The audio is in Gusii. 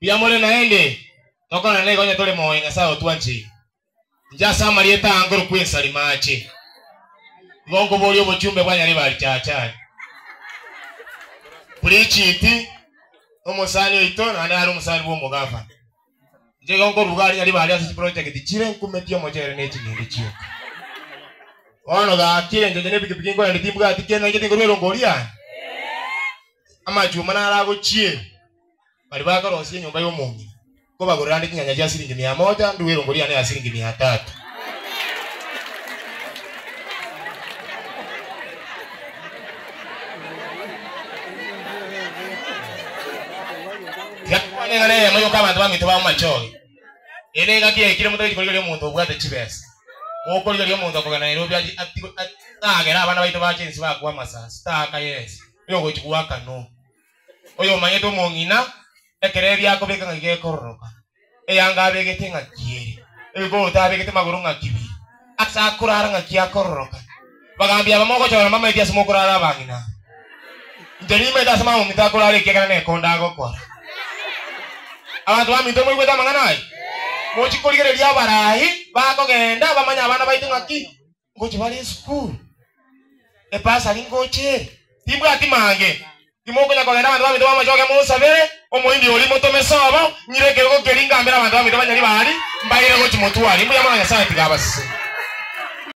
Mbuya more naende, tokororana igo onye tore moyo Nyasae otwancheire. Inche ase amarieta aa nkorokwa ensari mache. Igo nkoboria obochumbe bwa Nyaribari Chachari. Bridget, omosani oito naende nare omosani bw'omogavana. Inche igo nkoruga aria Nyaribari ase chiproject chire nkumetie omochere ne ching'ende chioka. Bono gaki inche onye nepikipiki nkorende timbwati kende nainche tinkorwa erongo oria aye. Amachuma naro agochiera. Baria bakorosia enyomba y'omong'ina, nkobagorera ande chinyanya chia siringi mia moja, ndue erongo riane ya siringi mia tatu. Tiga tokwane eng'ana eyemo yoka abanto baminto ba Machoge. Eye nengaki yaikire motageti korigereria omonto obwate chibesa. Mokorigereria omonto okogenda Nairobi achi ati tagera abana baito bache inse bakwa amasasi, taaka yes, oyogochi goaka no. Oyomanyete omong'ina, ekero ebi akobeka ng'aki gekororoka, eyanga abegete ng'aki ere, ebikoroto abegete magoro ng'aki bire, ase akorara ng'aki akororoka. Bagambi aba mogochora mbamaeti ase mokorara abang'ina aba. Inche nimanyete ase mama ominto akorara ekiagera nekonda agokora. Abanto baminto moigwete amang'ana aya? Mochie korigereria abarai bakogenda bamanye abana baito ng'aki Ngochia bare esukuru, ebasari ngocha ere, timbwati mange. Timokonya kogenda abanto baminto b'amachoge monsabere, omoindi oria motome sobo, ng'ire ekerogo keria ngambere abanto baminto banyari baria, mbaire gochia motware. Mbuya mono Nyasae tiga abasesenie.